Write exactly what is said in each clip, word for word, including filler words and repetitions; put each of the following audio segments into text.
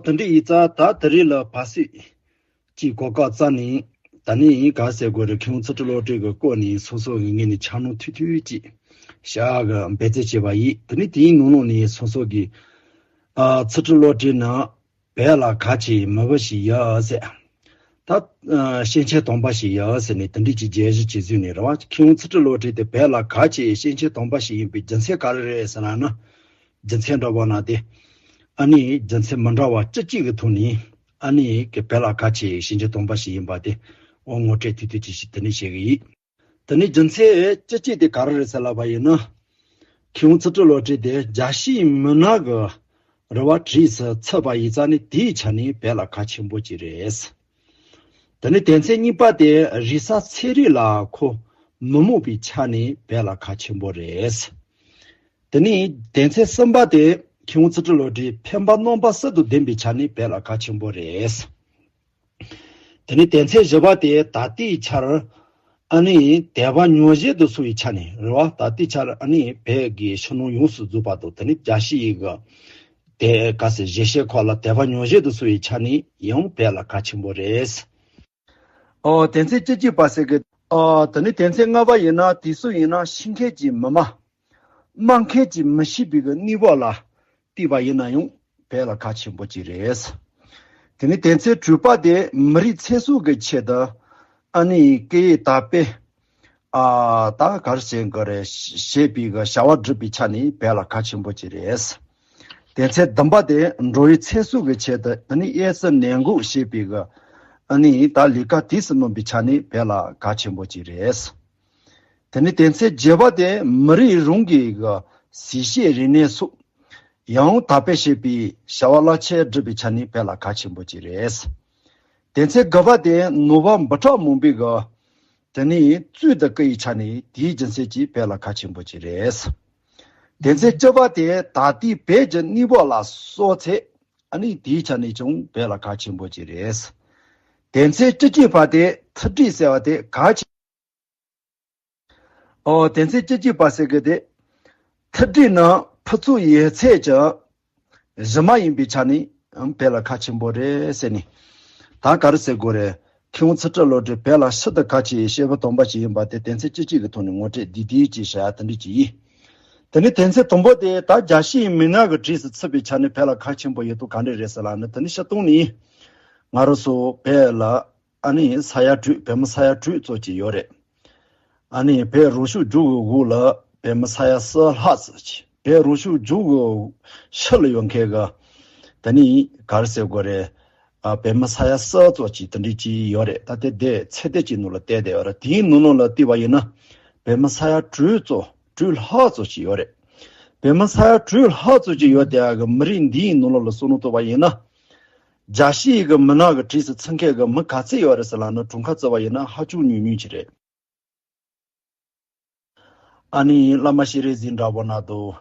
དེ་འདྲ་ཡིན་ཙང་ད་དེ་རིང་ལ་བར་སྲིད་ཀྱི་གོ་སྐབས་བཙལ་ནས། ད་ནི་ག་ཟེར་དགོས་རེད། མཁས་དབང་ཚུལ་ཁྲིམས་བློ་གྲོས་ཀྱི་སྐོར་ནས་སོ་སོ་གི་ངོས་ནས་འཆར་སྣང་ཐུང་ཐུང་ཅིག་བཞག་གི་འབད་བརྩོན་བྱས་པ་ཡིན། དེ་ནི་དེའི་ནང་ལོགས་ནས་སོ་སོ་གི་ཨ་ཚུལ་ཁྲིམས་བློ་གྲོས་ནང་བོད་ལ་གལ་ཆེ་མི་བུ་ཞིག་ཡོད་ཟེར། ད་ཨ་སྐྱེས་ཆེན་དམ་པ་ཞིག་ཡོད་ཟེར་ནས་དེ་འདྲ་ཅིག་བརྗོད་གཞི་ཅིག་བཟོས་ནས་རེད་བ། མཁས་དབང་ཚུལ་ཁྲིམས་བློ་གྲོས་དེ་བོད་ལ་གལ་ཆེ་སྐྱེས་ཆེན་དམ་པ་ཞིག་ཡིན་པའི་རྒྱུ་མཚན་ག་རེ་རེད་ཟེར་ན་ནི། རྒྱུ་མཚན་འདྲ་བོ་ན་དེ། ཨ་ནི་རྒྱུ་མཚན་མི་འདྲ་བ་བཅུ་གཅིག་གི་ཐོག་ནས་ཨ་ནི་གི་བོད་ལ་གལ་ཆེ་སྐྱེས་ཆེན་དམ་པ་ཞིག་ཡིན་པ་དེ་འོ་ངོ་སྤྲོད་ཐུང་ཐུང་ཅིག་ཞིག་དེ་ནས་བྱེད་གི་ཡིན། དེ་ནས་རྒྱུ་མཚན་བཅུ་གཅིག་དེ་ག་རེ་རེད་ཟེར་ལབ་པ་ཡིན་ན། མཁས་དབང་ཚུལ་ཁྲིམས་བློ་གྲོས་དེ་རྒྱལ་སྤྱིའི་མི་སྣ་གི་རེད་བ་གྲས་སུ་ཚུད་པ་ཡིན་ཙང་ནི་དེའི་ཆ་ནས་བོད་ལ་གལ་ཆེན་པོ་ཅིག་རེད། དེ་ནས་དོན་ཚན་གཉིས་པ་དེ་རིག་གསར་ཚན་རིག་ལ་ཁོ་མི་རྨོངས་པའི་ཆ་ནས་བོད་ལ་གལ་ཆེན་པོ་རེད། དེ་ནས་དོན་ཚན་གསུམ་པ་དེ་མཁས་དབང་ཚུལ་ཁྲིམས་བློ་གྲོས་ཕན་པ་རྣམ་པ་གསུམ་དང་ལྡན་པའི་ཆ་ནས་བོད་ལ་གལ་ཆེན་པོ་རེད། དེ་ནས་དོན་ཚན་བཞི་པ་དེ་ད་ལྟའི་ཆར་ཨ་ནི་དད་པ་ཉམས་བཞེས་དང་སོགས་པའི་ཆ་ནས་རེད་བ། ད་ལྟའི་ཆར་ཨ་ནི་བོད་ཀྱི་ཕྱི་ནང་ཡོངས་སུ་རྫོགས་པ་དང་དེ་ནས་རྒྱལ་སྤྱི་ཡི་གི་དེ་ག་ཟེར་བཞེས་ཤེས་ཁག་ལ་དད་པ་ཉམས་བཞེས་དང་སོགས་པའི་ཆ་ནས་ཡང་བོད་ལ་གལ་ཆེན་པོ་རེད། ཨོ་དོན་ཚན་བཅུ་གཅིག་པ་ཟེར་གི། ཨོ་དེ་ནས་དོན་ཚན་ལྔ་པ་ཡིན་ན་དུས་སུ་ཡིན་ན་ཤེས་མཁན་གྱི་མི་མང་སྨྲ་མཁན་གྱི་མི་ཞིག་པའི་གི་གནས་བབ་ལ་བལྟས་པ་ཡིན་ན་ཡང་བོད་ལ་གལ་ཆེན་པོ་ཅིག་རེད། དེ་ནས་དོན་ཚན་དྲུག་པ་དེ་མི་རིགས་ཚེ་སྲོག་གི་ཆེད་དུ་ཨ་ནི་སྐད་ཡིག་དར་སྤེལ། ཨ་ད་ག་རེ་བྱེད་དགོས་རེད་ཞེས་པའི་གི་བྱ་བ་སྒྲུབ་པའི་ཆ་ནས་བོད་ལ་གལ་ཆེན་པོ་ཅིག་རེད། དེ་ཚེ་བདུན་པ་དེ་འགྲོ་བའི་ཚེ་སྲོག་གི་ཆེད་དུ་ཨ་ནི་གཡས་སུ་ནན་འགོག་བྱེད་པའི་གི་ཨ་ནི་ད་ལས་ཀ་དུས་སུ་སྣོན་པའི་ཆ་ནས་བོད་ལ་གལ་ཆེན་པོ་ཅིག་རེད། དེ་ནས་དེ་ཚེ་བརྒྱད་པ་དེ་མི་རིགས་རང་གི་གི་གཟི་བརྗིད་རིག་གནས་སོགས་ཡང་དར་སྤེལ་བྱེད་པའི་བྱ་བ་རླབས་ཆེན་སྒྲུབ་པའི་ཆ་ནས་བོད་ལ་གལ་ཆེན་པོ་ཅིག་རེད། དེ་ཚེ་དགུ་པ་དེ་ནོར་བ་འབུམ་ཕྲག་མང་པོའི་གི་དེ་ནས་གཙོས་དང་བཀུར་ཡི་ཆ་ནས་དེའི་རྒྱུ་མཚན་གྱིས་བོད་ལ་གལ་ཆེན་པོ་ཅིག་རེད། དེ་ཚེ་བཅུ་པ་དེ་ད་ལྟའི་བོད་ཀྱི་གནས་བབ་ལ་སོགས་ཚེ་ཨ་ནི་དེའི་ཆ་ནས་ཀྱང་བོད་ལ་གལ་ཆེན་པོ་ཅིག་རེད། དེ་ཚེ་བཅུ་གཅིག་པ་དེ་མཐུན་སྒྲིལ་ཟེར་བ་དེ་གལ་ཆེ། ཨོ་དེ་ཚེ་བཅུ་གཅིག་པ་ཟེར་གི་དེ། མཐུན་སྒྲིལ་ནི་ཕུན་ཚོགས་ཡོད་ཚད་ཀྱི་གཞི་མ་ཡིན་པའི་ཆ་ནས་བོད་ལ་གལ་ཆེན་པོ་རེད་ཟེར་ནས། ད་ག་རེ་ཟེར་དགོས་རེད། མཁས་དབང་ཚུལ་ཁྲིམས་བློ་གྲོས་བོད་ལ་ཤིན་ཏུ་གལ་ཆེ་བའི་སྐྱེས་བུ་དམ་པ་ཞིག་ཡིན་པ་དེ་དོན་ཚན་བཅུ་གཅིག་གི་ཐོག་ནས་ངོ་སྤྲོད་བདེ་བདེ་ཅིག་བྱ་ཡ་དེ་འདྲ་ཅིག་ཡིན། དེ་ནི་དོན་ཚན་དང་པོ་དེ་ད་རྒྱལ་སྤྱིའི་མི་སྣ་གི་གྲས་སུ་ཚུད་པའི་ཆ་ནས་བོད་ལ་གལ་ཆེན་པོ་ཡོད་དོ་ག་འདྲ་རེད་ཟེར་ལབ་ན། དེ་ནི་སྤྱིར་བཏང་ནས་ང་རང་ཚོ་བོད་ལ་ཨ་ནི་ས་ཡ་དྲུག་བོད་མི་ས་ཡ་དྲུག་ཙམ་ཅིག་ཡོད་རེད། ཨ་ནི་བོད་རང་སྐྱོང་ལྗོངས་ཀྱི་འོག་ལ་བོད་མི་ས་ཡ་གསུམ་ལྷག་ཙམ་ཅིག་བོད་རང་སྐྱོང་ལྗོངས་ཀྱི་ཕྱི་ལ་ཡོད་མཁན་གྱི་དེ་ནི་ག་རེ་ཟེར་དགོས་རེད། ཨ་བོད་མི་ས་ཡ་གསུམ་ཙམ་ཅིག་དེ་འདྲ་ཅིག་ཡོད་རེད། ད་དེ་དེ་ཚད་ལྡན་ཅིག་ནང་ལ་བལྟས་བསྡད་ཡོད་རེད། དེའི་ནང་ལོགས་ལ་བལྟས་པ་ཡིན་ན་བོད་མི་ས་ཡ་དྲུག་ཙམ་དྲུག་ལྷག་ཙམ་ཅིག་ཡོད་རེད། བོད་མི་ས་ཡ་དྲུག་ལྷག་ཙམ་ཅིག་ཡོད་དེ་གི་མི་རིགས་འདིའི་ནང་ལོགས་ལ་བསམ་བློ་བཏང་བ་ཡིན་ན། རྒྱལ་སྤྱིའི་གི་མི་སྣ་གི་གྲས་སུ་ཚུད་མཁན་གི་མི་ག་ཚད་ཡོད་རེད་ཟེར་ལབ་ན་གྲངས་ཀ་བརྩི་བ་ཡིན་ན་ཧ་ཅང་ཉུང་ཉུང་ཅིག་རེད། ཨ་ནི་བླ་མ་སྤྱན་རས་གཟིགས་འདྲ་བོ་ན་དང་།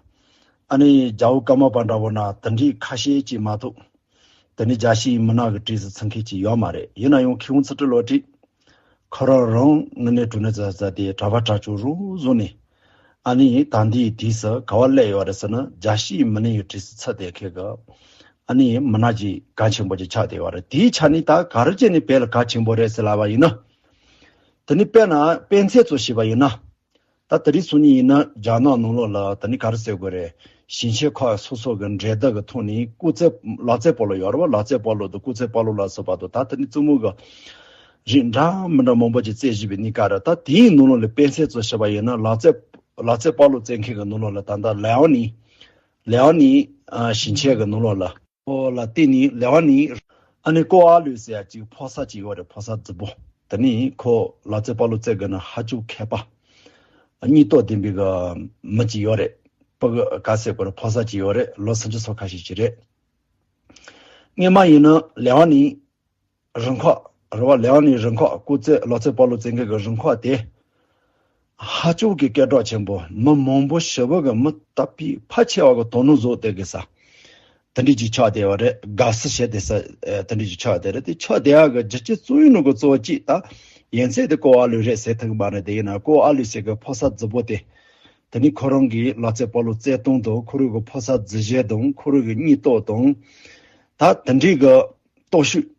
ཨ་ནི་རྒྱལ་བ་ཀརྨ་པ་འདྲ་བོ་ན་དེ་འདྲའི་ཁ་ཤས་ཅིག་མ་གཏོགས། དེ་ནི་རྒྱལ་སྤྱིའི་མི་སྣ་གི་གྲས་སུ་ཚུད་མཁན་ཅིག་ཡོད་མ་རེད། ཡིན་ན་ཡང་མཁས་དབང་ཚུལ་ཁྲིམས་བློ་གྲོས་ཁོ་རང་རང་དངོས་གནས་དྲང་གནས་ཙ་ཙ་དེ་གྲྭ་པ་གྲྭ་ཆོས་རང་བཟུང་ནས། ཨ་ནི་ད་ལྟའི་དུས་སུ་ག་བ་སླེབས་ཡོད་རེད་ཟེར་ན་རྒྱལ་སྤྱིའི་མི་སྣའི་གྲས་སུ་ཚུད་བསྡད་མཁན་གི་ཨ་ནི་མི་སྣ་ཅིག་གལ་ཆེན་པོ་ཅིག་ཆགས་བསྡད་ཡོད་རེད། དེའི་ཆ་ནས་ད་ག་རེ་བྱས་ནས་བོད་ལ་གལ་ཆེན་པོ་རེད་ཟེར་ལབ་པ་ཡིན་ན། དེ་ནི་དཔེར་ན་དཔེ་མཚོན་ཚོ་བྱས་པ་ཡིན་ན། ད་དེ་རིང་སང་ཉིན་ཡིན་ན་རྒྱ་ནག་ནང་ལོགས་ལ་དེ་ནི་ག་རེ་ཟེར་དགོས་རེད། ཞིང་ཆེན་ཁག་སོ་སོ་གི་འབྲེལ་ཟླ་གི་ཐོག་ནས་སྐུ་ཚེ་ལོ་ཙཱ་བཀྲ་ཤིས་ལོ་ཡོད་རེད་བ། ལོ་ཙཱ་བཀྲ་ཤིས་དང་སྐུ་ཚེ་བཀྲ་ཤིས་ལ་སོགས་པ་དང་ད་དེ་ནི་རྩེད་མོ་གི་རིགས་འདྲ་མི་འདྲ་མང་པོ་ཅིག་རྩེ་བཞིན་པའི་གནས་སྐབས་རེད། ད་དེའི་ནང་ལོགས་ལ་དཔེ་མཚོན་ཚོ་བྱས་པ་ཡིན་ན་ལོ་ཙཱ་ལོ་ཙཱ་བཀྲ་ཤིས་རྩེ་མཁན་གི་ནང་ལོགས་ལ་ད་ལྟ་ལེའོ་ནི་ལེའོ་ནི་ཞིང་ཆེན་གི་ནང་ལོགས་ལ། ཁོ་ལ་བརྟེན་ནས་ལེའོ་ནི་ཨ་ནི་ཀོ་ཨ་ལུ་ཟེར་ཡ་ཅིག་ཕོ་གསར་ཅིག་ཡོད་རེད། ཕོ་གསར་རྫིག་པོ། དེ་ནི་ཁོ་ལོ་ཙཱ་བཀྲ་ཤིས་རྩེ་དགོས་ན་ཧ་ཅང་མཁས་པ། སྙིང་སྟོབས་ལྡན་པའི་གི་མི་ཅིག་ཡོད་རེད། ཕ་གི་ག་ཟེར་དགོས་རེད། ཕོ་གསར་ཅིག་ཡོད་རེད། ལོ་སུམ་ཅུ་སོ་ཁ་ཤས་ཅིག་རེད། སྔོན་མ་ཡིན་ན་ལེའོ་ནི་རུ་ཁག་རེད་བ། ལེའོ་ནི་རུ་ཁག་སྐུ་ཚེ་ལོ་ཙཱ་བཀྲ་ཤིས་རྩེ་མཁན་གི་རུ་ཁག་དེ། ཧ་ཅང་གི་སྐད་གྲགས་ཆེན་པོ། མི་མང་པོ་ཞེ་པོ་གི་མི་ད་ཕལ་ཆེ་བ་གི་དོ་སྣང་བཟོ་བསྡད་གི་ས། དེ་འདྲ་ཅིག་ཆགས་བསྡད་པ་རེད། དགའ་བསུ་བྱེད་བསྡད་ས་དེ་འདྲ་ཅིག་ཆགས་བསྡད་རེད། དེ་ཆགས་བསྡད་ཡག་གི་རྒྱུ་རྐྱེན་གཙོ་བོའི་ནང་གི་གཙོ་བོ་གཅིག་ད་ཡིན་ཚད་དེ་ཀོ་ཨ་ལུ་རེད་ཟེར་ཐུབ་ཀྱི་མ་རེད། དེ་ཡིན་ན་ཀོ་ཨ་ལུ་ཟེར་གི་ཕོ་གསར་རྫིག་པོ་དེ། དེ་ནི་ཁོ་རང་གི་ལོ་ཙཱ་བཀྲ་ཤིས་རྩེ་སྟངས་དང་ཁོ་རང་གི་ཕོ་གསར་རྫིག་གཞི་དང་ཁོ་རང་གི་སྙིང་སྟོབས་དང་། ད་དེ་འདྲའི་གི་སྟོབས་ཤུགས།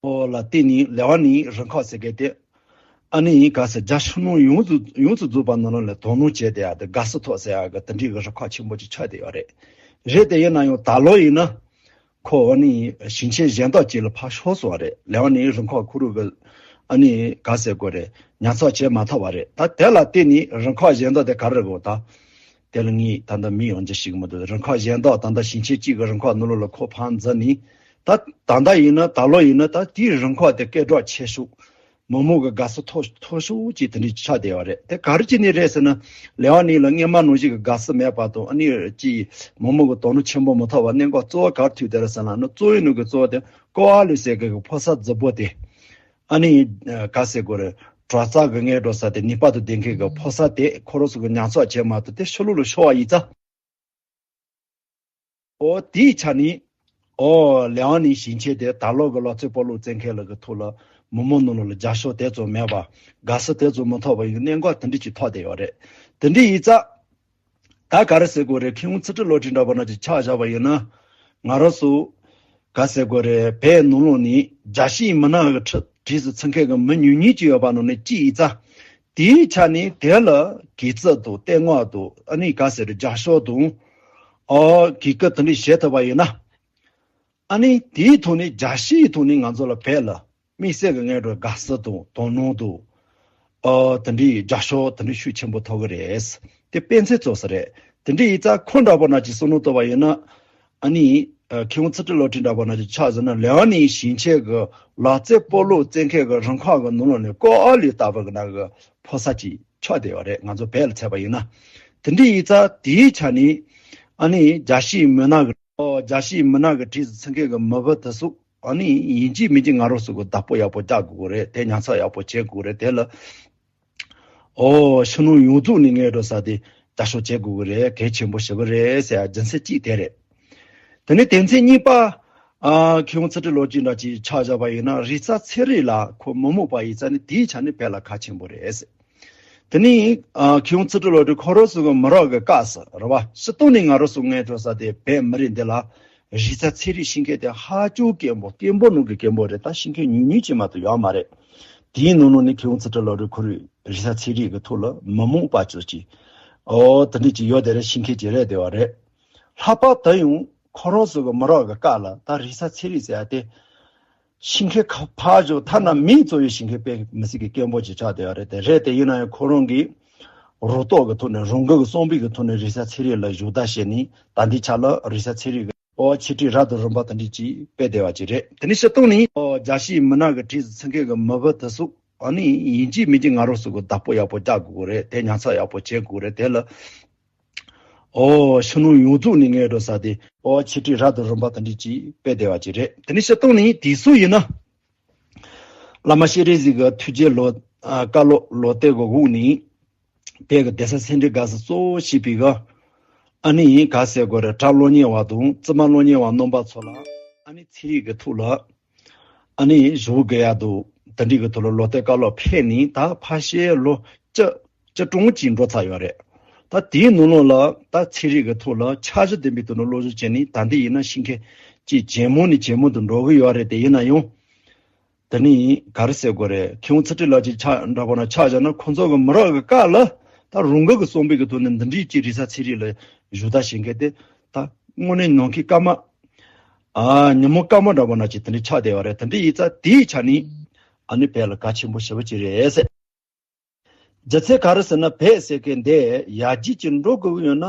ཨོ་ལ་བརྟེན་ནས་ལེ་ཝ་ནི་རུ་ཁག་ཟེར་མཁན་དེ། ཨ་ནི་ག་ཟེར་རྒྱ་ཕྱི་ནང་ཡོངས་སུ་ཡོངས་སུ་རྫོགས་པ་ནང་ལོགས་ལ་དོ་སྣང་བྱས་ཏེ་ཡ་དེ་དགའ་བསུ་ཐོབ་ཟེར་ཡ་གི་དེ་འདྲའི་གི་རུ་ཁག་ཆེན་པོ་ཅིག་ཆགས་བསྡད་ཡོད་རེད། རེད་དེ་ཡིན་ན་ཡང་ད་ལོ་ཡིན་ན། ཁོ་ཨ་ནི་ཞིང་ཆེན་གཞན་དག་ཅིག་ལ་ཕར་ཤོར་སོང་བ་རེད། ལེ་ཝ་ནི་རུ་ཁག་ཁོ་རང་གི་ཨ་ནི་ག་ཟེར་དགོས་རེད། ཉར་ཚགས་བྱེད་མ་ཐུབ་པ་རེད། ད་དེ་ལ་བརྟེན་ནས་རུ་ཁག་གཞན་དག་དེ་ག་རེ་དགོས་ད། དེ་ལ་ངས་ད་ལྟ་མིང་ཡང་འཇོག་ཤེས་ཀྱི་མི་འདུག་རུ་ཁག་གཞན་དག་ད་ལྟ་ཞིང་ཆེན་གཅིག་གི་རུ་ཁག་ནང་ལོགས་ལ་ཁོ་ཕར་འཛུལ་ནས། ད་ད་ལྟ་ཡིན་ན་ད་ལོ་ཡིན་ན་ད་དེའི་རུ་ཁག་དེ་སྐད་གྲགས་ཆེ་ཤོས། མི་མང་གི་དགའ་བསུ་ཐོབ་ཐོབ་ཤོས་ཅིག་དེ་འདྲ་ཆགས་བསྡད་ཡོད་རེད། དེ་ག་རེ་བྱས་ནས་རེད་ཟེར་ན། ལེ་ཝ་ནི་ལ་སྔོན་མ་ནང་བཞིན་གྱི་དགའ་བསུ་མེད་པ་དང་ཨ་ནི་ཅིག་མི་མང་གི་དོ་སྣང་ཆེན་པོ་མ་ཐོབ་པ་གནད་འགག་གཙོ་བོ་ག་རེ་ཐུག་བསྡད་རེད་ཟེར་ན། ཨ་ནི་གཙོ་བོའི་ནང་གི་གཙོ་བོ་དེ་ཀོ་ཨ་ལི་ཟེར་མཁན་གྱི་ཕོ་གསར་རྫིག་པོ་དེ། ཨ་ནི་ག་ཟེར་དགོས་རེད། དྲག་རྩལ་གྱི་སྔོན་འགྲོ་ས་དེ་ནུས་པ་དང་ལྡན་མཁན་གྱི་ཕོ་གསར་དེ་ཁོ་རང་ཚོ་གི་ཉར་ཚགས་བྱེད་མ་ཐུབ་སྟེ་ཕྱི་ལོགས་ལ་ཤོར་བ་ཡིན་ཙང་། ཨོ་དེའི་ཆ་ནས། ཨོ་ལེ་ཝ་ནི་ཞིང་ཆེན་དེ་ད་ལོ་གི་ལོ་ཙཱ་བོད་ལུགས་བཙན་ཁེ་ལགས་ཀྱི་ཐོག་ལ་མི་མང་ནང་ལོགས་ལ་རྒྱབ་སྐྱོར་དེ་ཙམ་མེད་པ། དགའ་བསུ་དེ་ཙམ་མི་ཐོབ་པ་ཡི་གནད་འགག་དེ་འདྲ་ཅིག་ཐོགས་བསྡད་ཡོད་རེད། དེ་འདྲ་ཡིན་ཙང་། ད་ག་རེ་ཟེར་དགོས་རེད། མཁས་དབང་ཚུལ་ཁྲིམས་བློ་གྲོས་འདྲ་པོ་ནང་ཅིག་ཆ་བཞག་པ་ཡིན་ན། ང་རང་ཚོ། ག་ཟེར་དགོས་རེད། བོད་ནང་ལོགས་ནས་རྒྱལ་སྤྱིའི་མི་སྣ་གི་གྲས་གྲས་སུ་ཚུད་མཁན་གྱི་མི་ཉུང་ཉུང་ཅིག་ཡོད་པ་ནང་ནས་གཅིག་ཡིན་ཙང་། དེའི་ཆ་ནས་དེ་ལ་གུས་བརྩི་དང་བསྟོད་བསྔགས་དང་ཨ་ནི་ག་ཟེར་རྒྱབ་སྐྱོར་དང་། ཨོ་གུས་བཀུར་དེ་འདྲ་བྱེད་ཐུབ་པ་ཡིན་ན། ཨ་ནི་དེའི་ཐོག་ནས་རྒྱལ་སྤྱིའི་ཐོག་ནས་ང་ཚོ་ལ་བོད་ལ་དམིགས་བསལ་གྱི་སྔོན་འགྲོ་དགའ་བསུ་དང་དོ་སྣང་དང་། ཨོ་དེ་འདྲའི་རྒྱབ་སྐྱོར་དེ་འདྲའི་ཤུགས་ཆེན་པོ་ཐོབ་ཀྱི་རེད། དེ་དཔེ་མཚོན་ཙམ་ཞིག་རེད། དེ་འདྲ་ཡིན་ཙང་ཁོ་འདྲ་པོ་ནང་ཅིག་བསམ་བློ་བཏང་བ་ཡིན་ན། ཨ་ནི། མཁས་དབང་ཚུལ་ཁྲིམས་བློ་གྲོས་འདྲ་པོ་ནང་ཅིག་ཆ་བཞག་ན་ལེ་ཝ་ནི་ཞིང་ཆེན་གྱི་ལོ་ཙཱ་བོད་ལུགས་བཙན་ཁེ་གི་རུ་ཁག་གི་ནང་ལོགས་ནས་ཀོ་ཨ་ལི་ལྟ་བུ་གི་ནང་གི་ཕོ་གསར་ཅིག་ཆགས་བསྡད་ཡོད་རེད། ང་ཚོ་བོད་ལ་མཚོན་པ་ཡིན་ན། དེ་འདྲ་ཡིན་ཙང་དེའི་ཆ་ནས། ཨ་ནི་རྒྱལ་སྤྱིའི་མི་སྣ་གི་ཨོ་རྒྱལ་སྤྱིའི་མི་སྣ་གི་གྲས་སུ་ཚུད་མཁན་གྱི་མི་བུ་དེ་ཚོ་ཨ་ནི་ཡིན་གཅིག་མིན་གཅིག་ང་རང་ཚོ་གི་བདག་པོ་ཡག་པོ་རྒྱག་དགོས་ཀྱི་རེད། དེ་ཉར་ཚགས་ཡག་པོ་བྱེད་དགོས་ཀྱི་རེད། དེ་ལ་ཨོ་ཕྱི་ནང་ཡོངས་རྫོགས་ནས་སྔོན་འགྲོ་ས་དེ་རྒྱབ་སྐྱོར་བྱེད་དགོས་ཀྱི་རེད། གལ་ཆེན་པོ་ཞེ་པོ་རེད་ཟེར་ཡ་རྒྱུ་མཚན་གཅིག་དེ་རེད། དེ་ནས་དོན་ཚན་གཉིས་པ། ཨ་མཁས་དབང་ཚུལ་ཁྲིམས་བློ་གྲོས་འདྲ་ཅིག་ཆ་བཞག་པ་ཡིན་ན་རིག་རྩལ་ཚན་རིག་ལ་ཁོ་མི་རྨོངས་པ་ཡིན་ཙང་ནི་དེའི་ཆ་ནས་བོད་ལ་གལ་ཆེན་པོ་རེད། དེ་ནས་ཨ་མཁས་དབང་ཚུལ་ཁྲིམས་བློ་གྲོས་ཁོ་རང་ཚོ་གི་མི་རབས་ཀྱི་སྐབས་སུ་རེད་བ། སྤྱིར་བཏང་ནས་ང་རང་ཚོ་སྔོན་འགྲོ་ས་དེ་བོད་མི་རིགས་འདི་ལ་རིག་རྩལ་ཚན་རིག་ཤེས་མཁན་དེ་ཧ་ཅང་དཀོན་པོ། དཀོན་པོ་ནང་གི་དཀོན་པོ་རེད། ད་ཤེས་མཁན་ཉུང་ཉུང་ཅིག་མ་གཏོགས་ཡོད་མ་རེད། དེའི་ནང་ནང་ནས་མཁས་དབང་ཚུལ་ཁྲིམས་བློ་གྲོས་ཁོ་རང་རིག་རྩལ་ཚན་རིག་གི་ཐོག་ལ་མི་རྨོངས་པ་ཅིག་ཅིག་ཨོ་དེ་འདྲ་ཅིག་ཡོད་དེ་རེད། ཤེས་མཁན་ཅིག་རེད་བསྡད་པ་རེད། ལྷག་པར་དུ་ཡང་ཁོ་རང་ཚོ་གི་མི་རབས་ཀྱི་སྐབས་ལ་ད་རིག་རྩལ་ཚན་རིག་ཟེར་ཡ་དེ། ཤེས་མཁན་ཁ་ཕར་ཞོག་ཐ་ན་མིང་ཙམ་ཡང་ཤེས་མཁན་དཔེ་མི་སྲིད་ཀྱི་དཀོན་པོ་ཅིག་ཆགས་བསྡད་ཡོད་རེད་དེ། རེད་དེ་ཡིན་ན་ཡང་ཁོ་རང་གིས་རང་རྟོགས་ཀྱི་ཐོག་ནས་རང་འགུལ་གྱི་བསམ་པའི་གི་ཐོག་ནས་རིག་རྩལ་ཚན་རིག་ལ་ཞུགས་ད་བྱས་ནས་ད་ལྟའི་ཆ་ལ་རིག་རྩལ་ཚན་རིག་གི་ཨོ་ཆེད་སྒྲིག་རབ་དང་རིམ་པ་དེ་འདྲ་ཅིག་སྤེལ་བསྡད་པ་ཅིག་རེད། དེ་ནས་སྤྱིར་བཏང་ནས་ཨོ་རྒྱལ་སྤྱིའི་མི་སྣ་གི་གྲས་སུ་ཚུད་མཁན་གྱི་མི་བུ་དེ་ཚོ་ཨ་ནི་ཡིན་གཅིག་མིན་གཅིག་ང་རང་ཚོ་གི་བདག་པོ་ཡག་པོ་རྒྱག་དགོས་ཀྱི་རེད། དེ་ཉར་ཚགས་ཡག་པོ་བྱེད་དགོས་ཀྱི་རེད། དེ་ལ། ཨོ་ཕྱི་ནང་ཡོངས་རྫོགས་ནས་སྔོན་འགྲོ་ས་དེ་ཨོ་ཆེད་སྒྲིག་རབ་དང་རིམ་པ་དེ་འདྲ་ཅིག་སྤེལ་བསྡད་པ་ཅིག་རེད། དེ་ནས་སྤྱིར་བཏང་ནས་དུས་སུ་ཡིན་ན། བླ་མ་སྤྱན་རས་གཟིགས་ཀྱི་ཐུགས་རྗེ་ལོ་ཨ་བཀའ་སློབ་ལོ་ཏོག་གི་དབུས་ནས་བོད་ཀྱི་གདན་ས་ཚན་རིག་དགའ་ས་གཙོ་བོ་བྱས་པའི་གི་ཨ་ནི་ག་ཟེར་དགོས་རེད། གྲྭ་བློ་གཉེར་བ་དང་བཙུན་མ་བློ་གཉེར་བ་རྣམ་པ་ཚོ་ལ་ཨ་ནི་ཚན་རིག་གི་ཐོག་ལ། ཨ་ནི་ཞུ་དགོས་ཡ་འདུག་དེ་འདྲའི་གི་ཐོག་ལ་ལོ་ཏོག་བཀའ་སློབ་ཕེབས་ནས་ད་ཕལ་ཆེར་ལོ་བཅུ་བཅུ་གྲངས་ཅིག་འགྲོ་ཚར་ཡོད་རེད། ད་དེའི་ནང་ལོགས་ལ་ད་ཚན་རིག་གི་ཐོག་ལ་འཆར་གཞི་ལྡན་པའི་ཐོག་ནས་སློབ་སྦྱོང་བྱས་ནས་ད་འདི་ཡིན་ན་ཤེས་མཁན་ཅིག་ཇེ་མང་ནས་ཇེ་མང་དུ་འགྲོ་གི་ཡོད་རེད་དེ། ཡིན་ན་ཡང་དེ་ནི་ག་རེ་ཟེར་དགོས་རེད། མཁས་དབང་ཚུལ་ཁྲིམས་ལགས་ཀྱི་ཆ་འདྲ་པོ་ན་ཆ་བཞག་ན་ཁོང་ཚོ་གི་མི་རབས་ཀྱི་སྐབས་ལ་ད་རང་འགུལ་གྱི་བསམ་པའི་གི་ཐོག་ནས་འདི་འདྲའི་ཅིག་རིག་རྩལ་ཚན་རིག་ལ་ཞུགས་ད་བྱེད་མཁན་དེ་ད་དངོས་གནས་ནམ་མཁའི་སྐར་མ། ཨ་ཉིན་མོ་སྐར་མ་འདྲ་པོ་ན་ཅིག་དེ་འདྲ་ཆགས་བསྡད་པ་རེད། དེ་འདྲ་ཡིན་ཙང་དེའི་ཆ་ནས་ཨ་ནི་བོད་ལ་གལ་ཆེན་པོ་ཞེ་པོ་ཅིག་རེད་ཟེར། རྒྱུ་མཚན་ག་རེ་ཟེར་ན་བོད་ཟེར་མཁན་འདི་ཡར་རྒྱས་ཀྱི་འགྲོ་དགོས་ཀྱི་ཡོད་ན་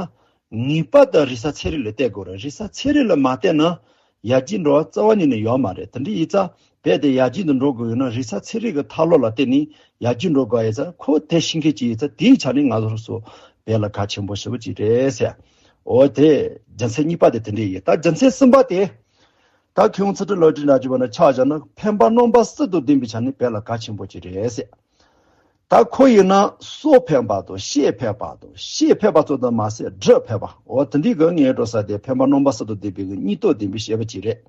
ངེས་པར་དུ་རིག་རྩལ་ཚན་རིག་ལ་བལྟ་དགོས་རེད། རིག་རྩལ་ཚན་རིག་ལ་མ་བལྟས་ན་ཡར་རྒྱས་འགྲོ་བ་རྩ་བ་ཉིད་ནས་ཡོད་མ་རེད། དེ་འདྲ་ཡིན་ཙང་བོད་དེ་ཡར་རྒྱས་དུ་འགྲོ་དགོས་ཡོད་ན་རིག་རྩལ་ཚན་རིག་གི་ཐབས་ལམ་ལ་བརྟེན་ནས་ཡར་རྒྱས་འགྲོ་དགོས་ཡིན་ཙང་ཁོ་དེ་ཤེས་མཁན་ཅིག་ཡིན་ཙང་དེའི་ཆ་ནས་ང་ཚོ་བོད་ལ་གལ་ཆེན་པོ་ཞེ་པོ་ཅིག་རེད་ཟེར། འོ་དེ་རྒྱུ་མཚན་གཉིས་པ་དེ་དེ་འདྲ་ཡིན། ད་རྒྱུ་མཚན་གསུམ་པ་དེ། ད་མཁས་དབང་ཚུལ་ཁྲིམས་བློ་གྲོས་འདྲ་བྱས་པ་ན་ཆ་བཞག་ན་ཕན་པ་རྣམ་པ་གསུམ་དང་ལྡན་པའི་ཆ་ནས་བོད་ལ་གལ་ཆེན་པོ་ཅིག་རེད་ཟེར། ད་ཁོ་ཡིན་ན་སྲོག་ཕན་པ་དང་ཤེད་ཕན་པ་དང་ཤེད་ཕན་པ་ཙམ་དུ་མ་ཟད་སྒྲུབ་ཕན་པ། འོ་དེ་འདྲའི་གི་ངན་འགྲོ་ས་དེ་ཕན་པ་རྣམ་པ་གསུམ་དང་ལྡན་པའི་གི་སྙིང་སྟོབས་ལྡན་པའི་བྱེད་པོ་ཅིག་རེད།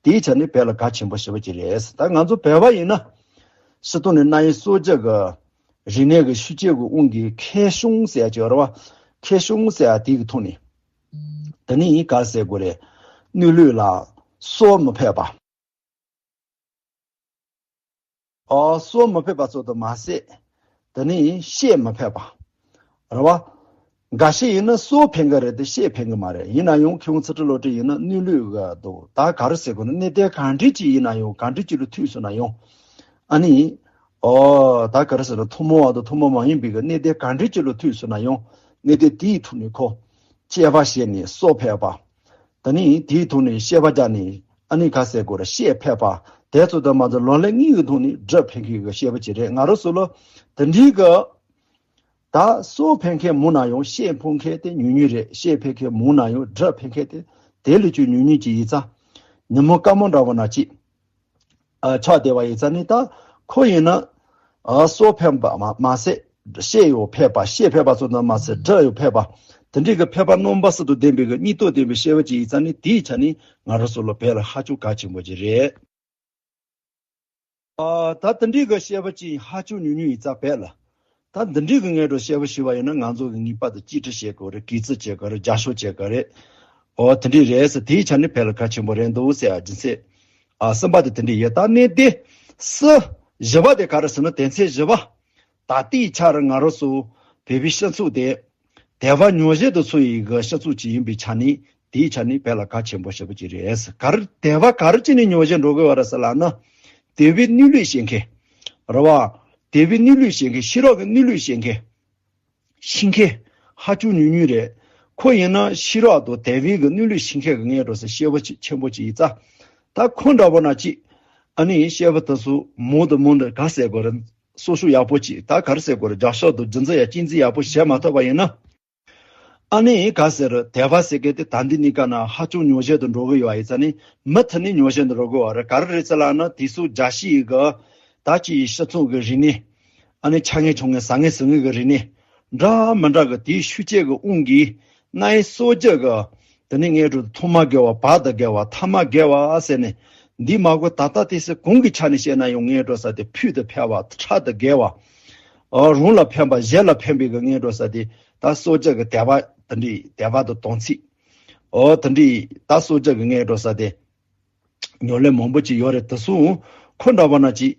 དེའི་ཆ་ནས་བོད་ལ་གལ་ཆེན་པོ་ཞེ་པོ་ཅིག་རེད། ད་ང་ཚོ་བོད་པ་ཡིན་ན་སྤྱིར་བཏང་ནས་རྣ་བའི་གསོ་བྱེད་གི་རིག་གནས་ཀྱི་ཤུགས་རྐྱེན་གྱི་དབང་གིས་མཁས་གཞུང་ཟེར་ཡ་ཅིག་ཡོད་རེད་བ། མཁས་གཞུང་ཟེར་ཡ་དེ་གི་ཐོག་ནས། དེ་ནི་ག་རེ་ཟེར་དགོས་རེད། སྣོད་ལུས་ལ་གསོ་མི་ཕོད་པ། ཨོ་གསོ་མི་ཕོད་པ་ཙམ་དུ་མ་ཟད། དེ་ནི་བཤད་མི་ཕོད་པ། རེད་བ། འགའ་ཤས་ཡིན་ན་གསོ་ཕན་གི་རེད་དེ་བཤད་ཕན་གི་མ་རེད། ཡིན་ན་ཡང་ཁྱེད་རང་ཚུལ་ཁྲིམས་བློ་གྲོས་ཡིན་ན་སྣོད་ལུས་གི་འདུག་ད་ག་རེ་ཟེར་དགོས་ན་གནད་དོན་ག་འདྲ་ཅིག་ཡིན་ན་ཡང་ག་འདྲ་ཅིག་ལ་ཐུག་སོང་ན་ཡང་། ཨ་ནི། ཨོ་ད་ག་རེ་ཟེར་ན་ཐུན་མོང་བ་དང་ཐུན་མོང་མ་ཡིན་པའི་གི་གནད་དོན་ག་འདྲ་ཅིག་ལ་ཐུག་སོང་ན་ཡང་གནད་དོན་དེའི་ཐོག་ནས་ཁོ་དཔྱད་པ་བྱས་ནས་གསོ་ཕོད་པ། ད་ནི་དེའི་ཐོག་ནས་བཤད་པ་རྒྱག་ནས་ཨ་ནི་ག་ཟེར་དགོས་རེད། བཤད་ཕོད་པ། དེ་ཚོ་དང་མ་ཚོ་ལོ་ལེགས་གཉིས་ཀྱི་ཐོག་ནས་སྒྲུབ་ཕན་མཁན་གྱི་བཤད་པ་ཅིག་རེད། ང་རང་ཚོ་ལ་དེ་འདྲའི་གི་ད་གསོ་ཕོད་མཁན་མང་ན་ཡང་བཤད་ཕོད་མཁན་དེ་ཉུང་ཉུང་རེད། བཤད་ཕོད་མཁན་མང་ན་ཡང་སྒྲུབ་ཕོད་མཁན་དེ་དེ་ལས་ཀྱང་ཉུང་ཉུང་ཅིག་ཡིན་ཙང་། ཉིན་མོ་སྐར་མ་འདྲ་བོ་ན་ཅིག་ཨ་ཆགས་བསྡད་པ་ཡིན་ཙང་ནི་ད་ཁོ་ཡིན་ན་ཨ་གསོ་ཕོད་པ་མ་མ་ཟད་བཤད་ཡང་ཕོད་པ། བཤད་ཕོད་པ་ཙམ་དུ་མ་ཟད་སྒྲུབ་ཡང་ཕོད་པ། དེ་འདྲའི་གི་ཕོད་པ་རྣམ་པ་གསུམ་དང་ལྡན་པའི་གི་སྙིང་སྟོབས་ལྡན་པའི་བཤད་པ་ཅིག་ཡིན་ཙང་ནི་དེའི་ཆ་ནས་ང་རང་ཚོ་ལ་བོད་ལ་ཧ་ཅང་གལ་ཆེན་པོ་ཅིག་རེད། ཨ་ད་དེ་འདྲའི་གི་བཤད་པ་ཅིག་ཧ་ཅང་ཉུང་ཉུང་ཡིན་ཙང་བོད་ལ། ད་འདི་འདྲའི་གི་ངན་འགྲོ་བཤད་པ་ཞུས་པ་ཡིན་ན་ང་ཚོ་གི་ངེས་པར་དུ་གཅེས་སྤྲས་བྱེད་དགོས་རེད། གུས་བརྩི་བྱེད་དགོས་རེད། རྒྱབ་སྐྱོར་བྱེད་དགོས་རེད། འོ་དེ་འདྲའི་རེད་ཟེར། དེའི་ཆ་ནས་བོད་ལ་གལ་ཆེན་པོ་རེད་འདུག་ཟེར་ཡ་རྒྱུ་མཚན། ཨ་གསུམ་པ་དེ་དེ་འདྲའི་ཡོད། ད་གནད་དེ་སུ་བཞི་པ་དེ་ག་རེ་ཟེར་ན་དོན་ཚན་བཞི་པ། ད་ལྟའི་ཆར་ང་རང་ཚོ་བོད་པའི་སྤྱི་ཚོགས་དེ་དད་པ་ཉོག་བཤད་དུ་སོང་བའི་གི་སྤྱི་ཚོགས་ཅིག་ཡིན་པའི་ཆ་ནས་དེའི་ཆ་ནས་བོད་ལ་གལ་ཆེན་པོ་ཞེ་པོ་ཅིག་རེད། ག་རེ་དད་པ་ག་རེ་བྱས་ནས་ཉོག་བཤད་འགྲོ་དགོས་པ་རེད་ཟེར་ལབ་ན། དད་པའི་གནས་ལུགས་ཤེས་མཁན། རེད་བ། དད་པའི་གནས་ལུགས་ཤེས་མཁན། ཤེས་རབ་ཀྱི་གནས་ལུགས་ཤེས་མཁན། ཤེས་མཁན། ཧ་ཅང་ཉུང་ཉུང་རེད། ཁོ་ཡིན་ན་ཤེས་རབ་དང་དད་པའི་གི་གནས་ལུགས་ཤེས་མཁན་གི་ངན་འགྲོ་ཟེར་བཤད་པ་ཆེན་པོ་ཅིག་ཡིན་ཙང་། ད་ཁོ་འདྲ་པོ་ན་ཅིག་ཨ་ནི་བཤད་པ་དེ་ཚོ་མང་དུ་མང་དུ་ག་ཟེར་དགོས་རེད། གསོ་སྐྱོང་ཡག་པོ་ཅིག་ད་ག་རེ་ཟེར་དགོས་རེད། རྒྱབ་སྐྱོར་དང་རྒྱུན་འཛིན་ཡག་གཅེས་འཛིན་ཡག་པོ་བྱེད་མ་ཐུབ་པ་ཡིན་ན། ཨ་ནི་ག་ཟེར་དད་པ་ཟེར་མཁན་དེ་ད་འདི་གནས་སྐབས་ན་ཧ་ཅང་ཉོག་བཤད་དུ་འགྲོ་གི་ཡོད་ཡིན་ཙང་ནི་མུ་མཐུད་ནས་ཉོག་བཤད་དུ་འགྲོ་གི་ཡོད་རེད། ག་རེ་རེད་ཟེར་ལབ་ན་དེ་ཚོ་རྒྱལ་སྤྱིའི་གི་ད་ཅིའི་སྤྱི་ཚོགས་ཀྱི་རིག་གནས། ཨ་ནི་ཆ་ངེས་ཆུང་ངེས་ཟང་ངེས་ཟིང་ངེས་ཀྱི་རིག་གནས། འདྲ་མི་འདྲ་གི་དེའི་ཤུགས་རྐྱེན་གྱི་དབང་གིས་རྣ་ཡི་སྲོག་རྒྱུད་ཀྱི་དེ་ནི་ངའི་འགྲོ་ཐོག་མ་དགེ་བ་བར་དུ་དགེ་བ་ཐ་མ་དགེ་བ་ཟེར་ནས་འདི་མ་གོ་ད་ལྟ་དེ་སྲིད་གང་གི་ཆ་ནས་བཤད་ན་ཡང་ངའི་འགྲོ་ས་དེ་ཕུལ་དུ་ཕེབས་པ་ཕྲག་ཏུ་དགེ་བ། ཨོ་རང་ལ་ཕན་པ་གཞན་ལ་ཕན་པའི་གི་ངའི་འགྲོ་ས་དེ་ད་སྲོག་རྒྱུད་ཀྱི་དད་པ་དེ་འདྲའི་དད་པ་དང་དམ་ཚིག་ཨོ་དེ་འདྲའི་ད་སྲོག་རྒྱུད་ཀྱི་ངའི་འགྲོ་ས་དེ་ཉོག་ལས་མང་པོ་ཅིག་ཡོད་རེད། དེ་སོང་ཁོ་འདྲ་པོ་ན་ཅིག་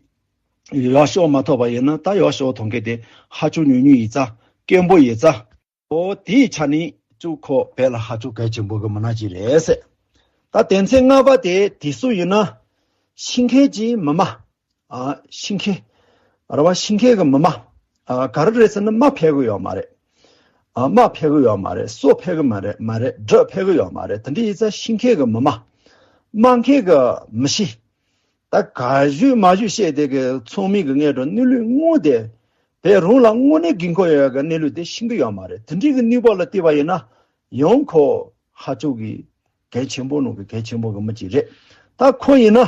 ཡག་ཤོས་མ་ཐོབ་པ་ཡིན་ན་ད་ཡག་ཤོས་ཐོབ་མཁན་དེ་ཧ་ཅང་ཉུང་ཉུང་ཡིན་ཙང་དཀོན་པོ་ཡིན་ཙང་། ཨོ་དེའི་ཆ་ནས་ཅུང་ཁོ་བོད་ལ་ཧ་ཅང་གལ་ཆེན་པོ་གི་མི་སྣ་ཅིག་རེད་ཟེར། ད་དོན་ཚན་ལྔ་པ་དེ་དེ་སུ་ཡིན་ན་ཤེས་མཁན་གྱི་མི་མ། ཨ་ཤེས་མཁན། རེད་བ། ཤེས་མཁན་གྱི་མི་མ། ཨ་ག་རེ་རེད་ཟེར་ན་རྨ་ཕེབས་གི་ཡོད་མ་རེད། ཨ་རྨ་ཕེབས་གི་ཡོད་མ་རེད། སོ་ཕེབས་གི་མ་རེད། མ་རེད། སྒྲུབ་ཕེབས་གི་ཡོད་མ་རེད། དེ་འདྲ་ཡིན་ཙང་ཤེས་མཁན་གྱི་མི་མ། སྨྲ་མཁན་གྱི་མི་ཤེས། ད་ག་ཞུས་མ་ཞུས་བཤད་དེ་གི་ཚང་མའི་གི་ངན་འགྲོ་གནས་ལུགས་དངོས་དེ། བོད་རང་ལ་དངོས་གནས་དགོས་མཁོ་ཡོད་གི་གནས་ལུགས་དེ་ཤེས་གི་ཡོད་མ་རེད། དེ་འདྲའི་གི་གནས་བབ་ལ་བལྟས་པ་ཡིན་ན་ཡང་ཁོ་ཧ་ཅང་གི་གལ་ཆེན་པོ་ནང་གི་གལ་ཆེན་པོ་གི་མི་ཅིག་རེད། ད་ཁོ་ཡིན་ན་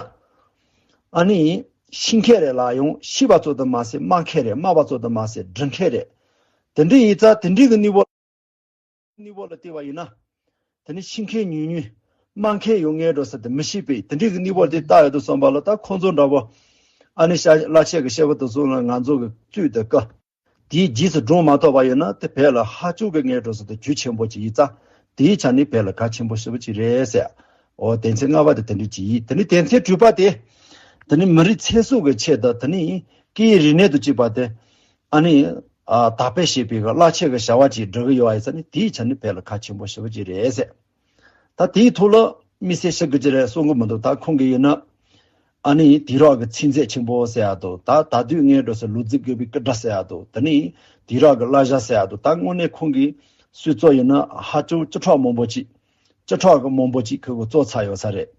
ཨ་ནི་ཤེས་མཁན་རེད་ལ་ཡང་ཤེས་པ་ཙམ་དུ་མ་ཟད་སྨྲ་མཁན་རེད། སྨྲ་བ་ཙམ་དུ་མ་ཟད་འབྲི་མཁན་རེད། དེ་འདྲ་ཡིན་ཙང་དེ་འདྲའི་གི་གནས་བབ་གནས་བབ་ལ་བལྟས་པ་ཡིན་ན། དེ་ནི་ཤེས་མཁན་ཉུང་ཉུང་། སྨྲ་མཁན་ཡང་ངན་འགྲོ་ས་དེ་མི་ཤེས་པས་དེ་འདྲའི་གི་གནས་བབ་དེ་ལྟ་ཡོད་དུ་བསམ་པ་ལ་ད་ཁོང་ཚོ་འདྲ་པོ། ཨ་ནི་ཤ་བླ་ཆེན་གི་བཤད་པ་དེ་ཚོ་ལ་ང་ཚོ་གི་བཙུད་དེ་ཀ་དེའི་རྗེས་སུ་འབྲང་མ་ཐུབ་པ་ཡིན་ན་དེ་བོད་ལ་ཧ་ཅང་གི་ངན་འགྲོ་ས་དེ་གལ་ཆེན་པོ་ཅིག་ཡིན་ཙང་དེའི་ཆ་ནས་བོད་ལ་གལ་ཆེན་པོ་ཞེ་པོ་ཅིག་རེད་ཟེར། འོ་དོན་ཚན་ལྔ་པ་དེ་དེ་འདྲ་ཅིག་ཡིན། དེ་ནི་དོན་ཚན་དྲུག་པ་དེ། དེ་ནི་མི་རིགས་ཚེ་སྲོག་གི་ཆེད་དུ་དེ་ནི་སྐད་ཡིག་རིག་གནས་དང་བཅས་པ་དེ། ཨ་ནི། ཨ་དར་སྤེལ་བྱེད་པའི་གི་བླ་ཆེན་གི་བྱ་བ་ཅིག་སྒྲུབ་གི་ཡོད་པ་ཡིན་ཙང་ནི་དེའི་ཆ་ནས་བོད་ལ་གལ་ཆེན་པོ་ཞེ་པོ་ཅིག་རེད་ཟེར། ད་དེའི་ཐོག་ལ་དམིགས་བསལ་བཤད་དགོས་ཀྱི་རེད་གསུང་གི་མི་འདུག་ད་ཁོང་གི་ཡིན་ན། ཨ་ནི་དུས་རབས་ཀྱི་ཚིག་མཛོད་ཆེན་པོ་ཟེར་ཡ་འདུག་ད་ད་དུས་ངན་འགྲོ་ས་ལུག་རྫི་རྒོད་པོའི་སྐུ་འདྲ་ཟེར་ཡ་འདུག་དེ་ནི་དུས་རབས་ཀྱི་བསླབ་བྱ་ཟེར་ཡ་འདུག་ད་དངོས་གནས་ཁོང་གི་སྲོལ་ཚོགས་ཡིན་ན་ཧ་ཅང་བཅུ་ཕྲག་མང་པོ་ཅིག་བཅུ་ཕྲག་གི་མང་པོ་ཅིག་ཁོ་གི་བཙུགས་ཚར་ཡོད་ས་རེད།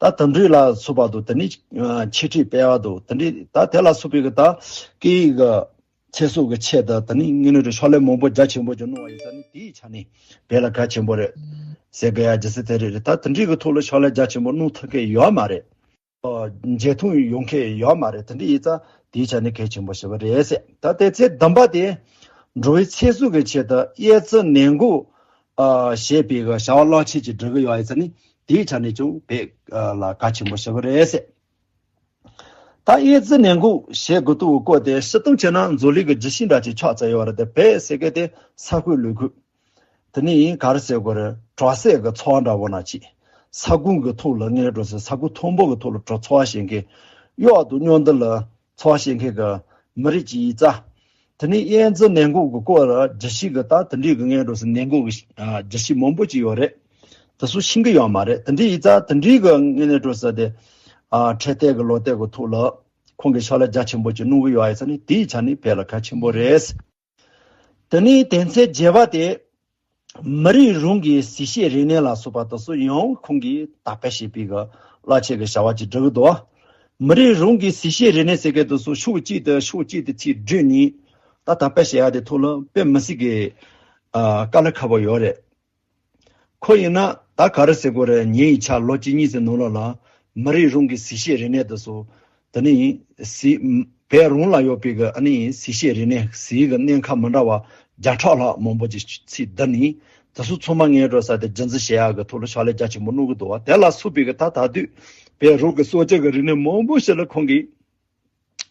ད་དེ་འདྲ་ལ་སོགས་པ་འདུག་དེ་ནི་འཆད་ཁྲིད་སྤེལ་བ་འདུག་དེ་འདྲ་ད་དེ་ལ་སོགས་པའི་གི་ད་སྐད་ཡིག་གི་ཚེ་སྲོག་གི་ཆེད་དུ་དེ་ནི་དངོས་གནས་དྲང་ཕྱག་ལས་མང་པོ་རྒྱ་ཆེན་པོ་ཅིག་གནང་བ་ཡིན་ཙང་ནི་དེའི་ཆ་ནས་བོད་ལ་གལ་ཆེན་པོ་རེད་ཟེར་གི་ཡ་རྒྱུ་མཚན་དེ་རེད། ད་དེ་འདྲའི་གི་ཐོག་ལ་ཕྱག་ལས་རྒྱ་ཆེན་པོ་གནང་ཐུབ་མཁན་ཡོད་མ་རེད། ཨོ་མཇལ་མཐུད་ཡོང་མཁན་ཡོད་མ་རེད། དེ་འདྲ་ཡིན་ཙང་དེའི་ཆ་ནས་གལ་ཆེན་པོ་ཞེ་པོ་རེད་ཟེར། ད་དོན་ཚན་བདུན་པ་དེ། འགྲོ་བའི་ཚེ་སྲོག་གི་ཆེད་དུ་གཡས་བརྩི་ནན་དགོས། ཨ་ཞེས་པའི་གི་བྱ་བ་རླབས་ཆེན་ཅིག་སྒྲུབ་གི་ཡོད་པ་ཡིན་ཙང་ནི་དེའི་ཆ་ནས་ཀྱང་བོད་ལ་གལ་ཆེན་པོ་ཞེ་པོ་རེད་ཟེར། ད་གཡས་བརྩི་ནན་དགོས་ཞེས་དགོས་གཏུགས་བཀོད་དེ་སྤྱིར་བཏང་བྱས་ན་འཛམ་གླིང་གི་རྒྱུད་ཤིང་འདྲ་ཅིག་ཆགས་ཚར་ཡོད་རེད་དེ། བོད་ཟེར་མཁན་དེ་ས་ཁུལ་ལུས་ཁུལ། དེ་ནས་ག་རེ་ཟེར་དགོས་རེད། གྲོགས་སྲས་ཀྱི་འཚོ་བ་འདྲ་བོ་ན་ཅིག་ས་ཁོངས་ཀྱི་ཐོག་ལ་ངས་འགྲོ་ཟེར། ས་ཁུལ་མཐོན་པོ་གི་ཐོག་ལ་འགྲོ་འཚོ་བ་བྱེད་མཁན། གཡོག་དང་མཉམ་དུ་ལ་འཚོ་བ་བྱེད་མཁན་གྱི་མི་རིགས་ཅིག་ཡིན་ཙང་། དེ་ནས་ཨེ་ཛི་ནད་འགོག་གི་སྐོར་ལ་བརྗོད་གཞི་གི་ད་དེ་འདྲའི་གི་ངས་འགྲོ་ཟེར་ནད་འགོག་གི་ཨ་བརྗོད་གཞི་མང་པོ་ཅིག་ཡོད་རེད། དེ་ཚོ་ཤེས་ཀྱི་ཡོད་མ་རེད། དེ་འདྲའི་ཡིན་ཙང་དེ་འདྲའི་གི་ངས་ནས་འགྲོ་ཟེར་དེ་ཨ་འཕྲེད་བསྟེན་གི་ལོ་ཏོག་གི་ཐོག་ལ་ཁོང་གིས་ཕྱག་ལས་རྒྱ་ཆེན་པོ་ཅིག་གནང་གི་ཡོད་ཡིན་ཙང་ནི་དེའི་ཆ་ནས་དཔེ་ལ་གལ་ཆེན་པོ་རེད། དེ་ནས་དོན་ཚན་བརྒྱད་པ་དེ། མི་རིགས་རང་གི་གཟི་བརྗིད་རིག་གནས་ལ་སོགས་པ་དེ་ཚོ་ཡང་ཁོང་གིས་དར་སྤེལ་བྱེད་པའི་གི་རླབས་ཆེན་གྱི་བྱ་བ་ཅིག་བསྒྲུབས་ཀྱི་འདུག་མི་རིགས་རང་གི་གཟི་བརྗིད་རིག་གནས་ཟེར་མཁན་དེ་ཚོ་ཕྱོགས་གཅིག་ཏུ་ཕྱོགས་གཅིག་ཏུ་ཚིག་བསྒྲིལ་ནས་ད་དར་སྤེལ་བྱེད་ཡ་དེ་ཐོག་ལ་དཔེ་མི་སྲིད་ཀྱི་ཨ་དཀའ་ལས་ཁག་པོ་ཡོད་རེད། ཁོ་ཡིན་ན་ད་ག་རེ་ཟེར་དགོས་རེད། ཉེ་བའི་ཆར་ལོ་གཅིག་གཉིས་ཙམ་ནང་ལོགས་ལ་མི་རིགས་རང་གི་གཟི་བརྗིད་རིག་གནས་དེ་ཚོ་དེ་ནི་གཟི་བོད་རང་ལ་ཡོད་པའི་གི་ཨ་ནི་གཟི་བརྗིད་རིག་གནས་གཟི་གི་སྣེ་ཁ་མི་འདྲ་བ་བརྒྱ་ཕྲག་ལྷག་མང་པོ་ཅིག་ཚིག་བསྡུ་ནས་དེ་ཚོ་ཚང་མ་ངས་འགྲོ་ས་དེ་རྒྱུན་འཛིན་བྱེད་ཡག་གི་ཐོག་ལ་ཕྱག་ལས་རྒྱ་ཆེན་པོ་གནང་གི་འདུག་བ། དེ་ལ་སོགས་པའི་གི་ད་ད་དུས་བོད་རང་གི་སྲོལ་རྒྱུན་གི་རིག་གནས་མང་པོ་ཞིག་ལ་ཁོང་གིས་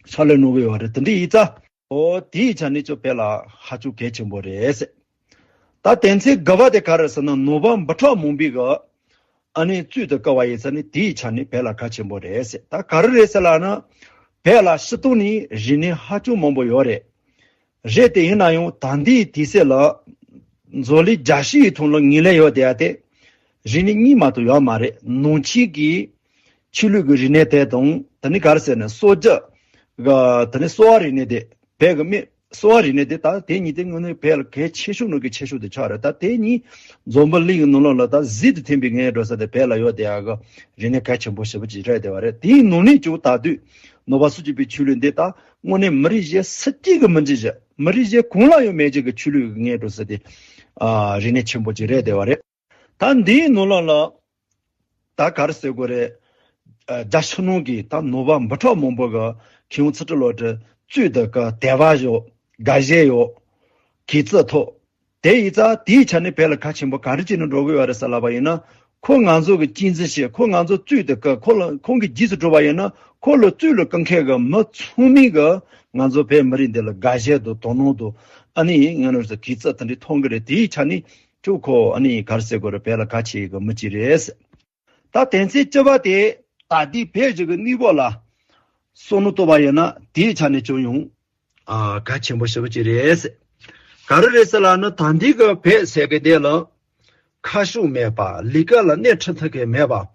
ཕྱག་ལས་གནང་གི་ཡོད་རེད། དེ་འདྲ་ཡིན་ཙང་། ཨོ་དེའི་ཆ་ནས་ཅོ་དཔེ་ལ་ཧ་ཅང་གལ་ཆེན་པོ་རེད་ཟེར། ད་དོན་ཚན་དགུ་པ་དེ་ག་རེ་ཟེར་ན་ནོར་བུ་འབུམ་ཕྲག་མང་པོའི་གི་ཨ་ནི་བཙུད་དུ་བཀལ་བ་ཡིན་ཙང་ནི་དེའི་ཆ་ནས་དཔེ་ལ་གལ་ཆེན་པོ་རེད་ཟེར། ད་ག་རེ་རེད་ཟེར་ལབ་ན་བོད་ལ་སྤྱི་བཏང་ནས་རིག་གནས་ཧ་ཅང་མང་པོ་ཡོད་རེད། རེད་དེ་ཡིན་ན་ཡང་ད་ལྟའི་དུས་ཚོད་ལ་འཛམ་གླིང་རྒྱལ་སྤྱི་ཡི་ཐོག་ལ་ངོས་ལེན་ཡོད་བསྡད་ཡ་དེ་རིག་གནས་གཉིས་མ་གཏོགས་ཡོད་མ་རེད། ནང་ཆོས་ཀྱི་ཆོས་ལུགས་ཀྱི་རིག་གནས་དེ་དང་དེ་ནི་ག་རེ་ཟེར་ན་སྲོལ་རྒྱུན་གི་དེ་ནི་གསོ་བ་རིག་གནས་དེ་བོད་ཀྱི་མི་གསོ་བ་རིག་གནས་དེ་ད་དེ་གཉིས་དེ་དངོས་གནས་བོད་ལ་གལ་ཆེ་ཤོས་ནང་གི་ཆེ་ཤོས་དེ་ཆགས་རེད། ད་དེ་གཉིས་འཛམ་བུ་གླིང་གི་ནང་ལོགས་ལ་ད་གཟི་དང་མཐུན་པའི་ངས་འགྲོ་ས་དེ་བོད་ལ་ཡོད་བསྡད་ཡ་གི་རིག་གནས་གལ་ཆེན་པོ་ཞེ་པོ་ཅིག་རེད་བསྡད་པ་རེད། དེའི་ནང་ནས་ཀྱང་ད་དུས་ནོར་བུ་སུམ་ཅུ་པའི་ཆོས་ལུགས་འདི་ད་དངོས་གནས་མི་རིགས་གཞན་སུ་གཅིག་གིས་མི་འཛིན་ཞིག་མི་རིགས་གཞན་གང་ལ་ཡང་མེད་ཅིག་གི་ཆོས་ལུགས་ཀྱི་ངས་འགྲོ་ས་དེ་ཨ་རིག་གནས་ཆེན་པོ་ཅིག་རེད་བསྡད་པ་རེད། ད་འདིའི་ནང་ལོགས་ལ་ད་ག་རེ་ཟེར་དགོས་རེད། ཨ་རྒྱ་ཕྱི་ནང་གི་ད་ནོར་བུ་འབུམ་ཕྲག་མང་པོ་གི་མཁས་དབང་ཚུལ་ཁྲིམས་བློ་གྲོས་བཙུད་དུ་གི་དད་པ་ཡོད། དགའ་ཞེན་ཡོད། གུས་བརྩི་ཐོབ། དེ་ཡིན་ཙང་དེའི་ཆ་ནས་བོད་ལ་གལ་ཆེན་པོ་ག་རེ་བྱས་ནས་འགྲོ་གི་ཡོད་རེད་ཟེར་ལབ་པ་ཡིན་ན། ཁོ་ང་ཚོ་གི་གཅེས་འཛིན་བྱེད། ཁོ་ང་ཚོ་བཙུད་དུ་གི་ཁོ་ལ་ཁོང་གི་རྗེས་སུ་འགྲོ་བ་ཡིན་ན། ཁོ་ལ་བཙུད་ལ་བཀུར་མཁན་གི་མི་ཚང་མས་གི་ང་ཚོ་བོད་མི་རིགས་འདི་ལ་དགའ་ཞེན་དང་དོ་སྣང་དང་ཨ་ནི་ང་ནོར་ཟེར་གུས་བརྩི་དེ་འདྲའི་མཐོང་གི་རེད། དེའི་ཆ་ནས་ཁྱོད་ཁོ་ཨ་ནི་ག་རེ་ཟེར་དགོས་རེད། བོད་ལ་གལ་ཆེ་གི་མི་གཅིག་རེད། ད་དོན་ཚན་བཅུ་པ་དེ་ད་ལྟའི་བོད་ཀྱི་གནས་བབ་ལ་བསམ་བློ་གཏོང་བ་ཡིན་ན་དེའི་ཆ་ནས་ཀྱང་ཡང་ཨ་གལ་ཆེན་པོ་ཞེ་པོ་ཅིག་རེད། ག་རེ་རེད་ཟེར་ལབ་ན་ད་ལྟའི་གི་བོད་ཟེར་གི་དེ་ལ་ཁ་ཕྱོགས་མེད་པ། ལས་ཀ་ལ་སྣེ་ཁྲིད་ཐུབ་མཁན་མེད་པ།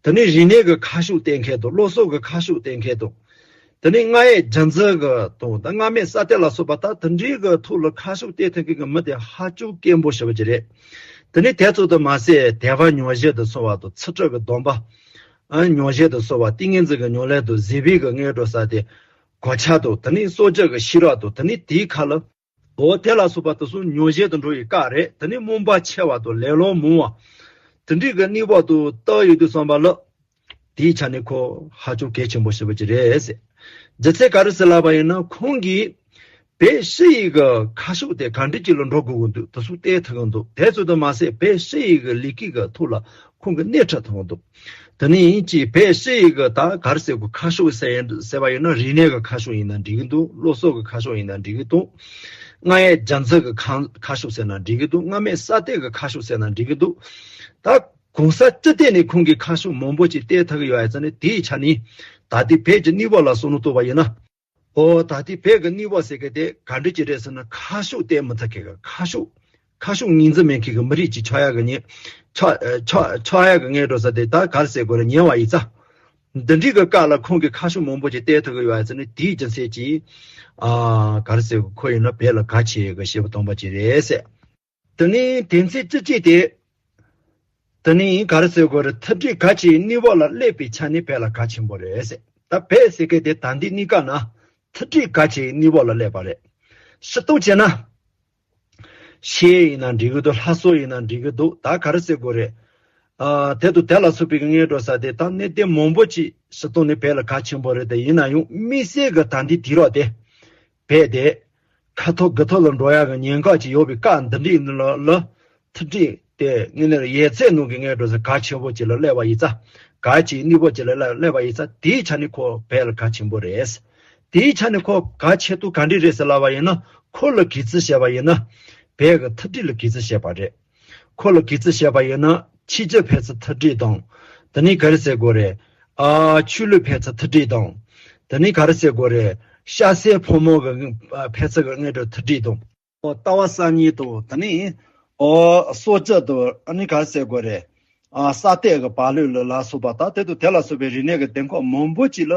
དེ་ནས་རིག་གནས་ཀྱི་ཁ་ཕྱོགས་གཏད་མཁན་དང་། སློབ་གསོ་གི་ཁ་ཕྱོགས་གཏད་མཁན་དང་། དེ་ནས་མངའ་ཡས་སྒྱུ་རྩལ་གྱི་དང་། ད་སྔ་མའི་ས་དེ་ལ་སོགས་པ་ད་དེ་འདྲའི་གི་ཐོག་ལ་ཁ་ཕྱོགས་གཏད་ཐུབ་མཁན་གྱི་མི་དེ་ཧ་ཅང་དཀོན་པོ་ཞེ་པོ་ཅིག་རེད། དེ་ནས་དེ་ཚོ་དང་མ་ཟད་དད་པ་ཉམས་བཞེས་དང་ཚོར་བ་དང་། ཚུལ་ཁྲིམས་ཀྱི་སྡོམ་པ་ཨ་ཉམས་བཞེས་དང་ཚོར་བ། ཏིང་ངེ་འཛིན་གྱི་ཉམས་ལེན་དང་། བཟོད་པའི་གི་ངས་འགྲོ་ས་དེ་གོ་ཆ་དང་། དེ་ནས་སྲོལ་རྒྱུན་གྱི་ཤེས་རབ་དང་། དེ་ནས་དེའི་ཁ་ལ། འོ་དེ་ལ་སོགས་པ་དེ་ཚོ་ཉམས་བཞེས་དུ་འགྲོ་བའི་སྐབས་རེད། དེ་ནས་རྨོངས་པ་ཆེ་བ་དང་ལེ་ལོ་མང་བ། དེ་འདྲའི་གི་གནས་བབ་དང་བསྟུན་ཡོང་དུས་ཙམ་པ་ལ། དེའི་ཆ་ནས་ཁོ་ཧ་ཅང་གལ་ཆེན་པོ་ཞེ་པོ་ཅིག་རེད་ཟེར། རྒྱུ་མཚན་ག་རེ་ཟེར་ལབ་པ་ཡིན་ན་ཁོང་གིས་བོད་སྤྱི་ཡི་གི་ཁ་ཕྱོགས་དེ་ག་འདྲ་ཅིག་ལ་འགྲོ་དགོས་ཀྱི་འདུག་དེ་ཚོ་བལྟས་ཐུབ་ཀྱི་འདུག་དེ་ཚོ་དང་མ་ཟད་བོད་སྤྱི་ཡི་གི་ལས་ཀའི་གི་ཐོག་ལ་ཁོང་གིས་སྣེ་ཁྲིད་ཐུབ་ཀྱི་འདུག་དེ་ནས་ཡིན་གཅིག་བོད་སྤྱི་ཡི་གི་ད་ག་རེ་ཟེར་དགོས། ཁ་ཕྱོགས་ཟེར་ཡིན་ཟེར་བ་ཡིན་ན་རིག་གནས་ཀྱི་ཁ་ཕྱོགས་ཡིན་ན་འགྲིག་གི་འདུག་སློབ་གསོ་གི་ཁ་ཕྱོགས་ཡིན་ན་འགྲིག་གི་འདུག་སྔ་ཡས་རྒྱ་མཚོ་གི་ཁ་ཁ་ཕྱོགས་ཟེར་ན་འགྲིག་གི་འདུག་སྔ་མའི་ས་སྟེང་གི་ཁ་ཕྱོགས་ཟེར་ན་འགྲིག་གི་འདུག་ད་གོང་ས་སྤྱི་བསྟན་ནས་ཁོང་གིས་ཁ་ཕྱོགས་མང་པོ་ཅིག་བལྟས་ཐུབ་ཀྱི་ཡོད་ཡ་ཙང་ནས་དེའི་ཆ་ནས་ད་ལྟའི་བོད་ཀྱི་གནས་བབ་ལ་བསམ་བློ་གཏོང་བ་ཡིན་ན། ཨོ་ད་ལྟའི་བོད་ཀྱི་གནས་བབ་ཟེར་མཁན་དེ་ག་འདྲ་ཅིག་རེད་ཟེར་ན་ཁ་ཕྱོགས་བསྟན་མི་ཐུབ་མཁན་གྱི་ཁ་ཕྱོགས། ཁ་ཕྱོགས་ངོས་འཛིན་མེད་མཁན་གྱི་མི་རིགས་ཅིག་ཆགས་ཡག་གི་ཉེ་ཆགས་ཆགས་ཆགས་ཡག་གི་ངས་འགྲོ་ས་དེ་ད་ག་རེ་ཟེར་དགོས་རེད། ཉེ་བ་ཡིན་ཙང་། འདི་འདྲའི་གི་སྐབས་ལ་ཁོང་གིས་ཁ་ཕྱོགས་མང་པོ་ཅིག་བསྟན་ཐུབ་ཀྱི་ཡོད་ཡ་ཙང་ནས་དེའི་རྒྱུ་མཚན་གྱིས་ཨ་ག་རེ་ཟེར་དགོས། ཁོ་ཡིན་ན་བོད་ལ་གལ་ཆེ་གི་བྱེད་པ་དང་པོ་ཅིག་རེད་ཟེར། དེ་ནས་དོན་ཚན་བཅུ་གཅིག་དེ། དེ་ནས་ག་རེ་ཟེར་དགོས་རེད། མཐུན་སྒྲིལ་གལ་ཆེའི་གནས་བབ་ལ་སླེབས་པའི་ཆ་ནས་བོད་ལ་གལ་ཆེན་པོ་རེད་ཟེར། ད་བོད་ཟེར་མཁན་དེ་ད་ལྟའི་གནས་སྐབས་ན་མཐུན་སྒྲིལ་གལ་ཆེའི་གནས་བབ་ལ་སླེབས་པ་རེད། སྤྱིར་བཏང་བྱས་ན། ཤེས་ཡོན་ཡིན་ན་འགྲིག་གི་འདུག་ལྷ་གསོལ་ཡིན་ན་འགྲིག་གི་འདུག་ད་ག་རེ་ཟེར་དགོས་རེད། ཨ་དེ་དང་དེ་ལ་སོགས་པའི་གི་ངས་འགྲོ་ས་དེ་ད་གནད་དོན་མང་པོ་ཅིག་སྤྱིར་བཏང་ནས་བོད་ལ་གལ་ཆེན་པོ་རེད། དེ་ཡིན་ན་ཡང་དམིགས་བསལ་གི་ད་ལྟའི་དུས་རབས་དེ། བོད་དེ་ཁ་ཐོར་དགུ་ཐོར་ལ་འགྲོ་ཡག་གི་ཉེན་ཁ་ཅིག་ཡོད་པའི་སྐབས་འདི་འདྲའི་ལ་ལ་མཐུན་སྒྲིལ་དེ་དངོས་གནས་ཡོད་ཚད་ནང་གི་ངས་འགྲོ་ས་གལ་ཆེན་པོ་ཅིག་ལ་སླེབས་པ་ཡིན་ཙང་། གལ་ཆེའི་གནས་བབ་ཅིག་ལ་སླེབས་པ་ཡིན་ཙང་། དེའི་ཆ་ནས་ཁོ་བོད་ལ་གལ་ཆེན་པོ་རེད། དེའི་ཆ་ནས་ཁོ་གལ་ཆེ་དུས་ག་འདྲ་རེད་ཟེར་ལབ་པ་ཡིན་ན། ཁོ་ལ་གུས་བརྩི་བྱས་པ་ཡིན་ན། བོད་ཀྱི་མཐུན་སྒྲིལ་ལ་གུས་བརྩི་བྱས་པ་རེད། ཁོ་ལ་གུས་བརྩི་བྱས་པ་ཡིན་ན་ཕྱི་རྒྱལ་ཕན་ཚུན་མཐུན་སྒྲིལ་དང་། དེ་ནས་ག་རེ་ཟེར་དགོས་རེད། ཨ་ཆོས་ལུགས་ཕན་ཚུན་མཐུན་སྒྲིལ་དང་། དེ་ནས་ག་རེ་ཟེར་དགོས་རེད། སྐྱ་སེར་ཕོ་མོ་གི་ཨ་ཕན་ཚུན་གྱི་སྔོན་འགྲོ་མཐུན་སྒྲིལ་དང་། ཨོ་ལྟ་བ་གསར་རྙིང་དང་དེ་ནས་ཨོ་སྲོག་གཅོད་དང་ཨ་ནི་ག་རེ་ཟེར་དགོས་རེད། ཨ་ས་སྟེགས་ཀྱི་བག་ལེབ་ལ་ལ་སོགས་པ་དང་དེ་དང་དེ་ལ་སོགས་པའི་རིག་གནས་ཀྱི་དེང་སྐབས་མང་པོ་ཅིག་ལ་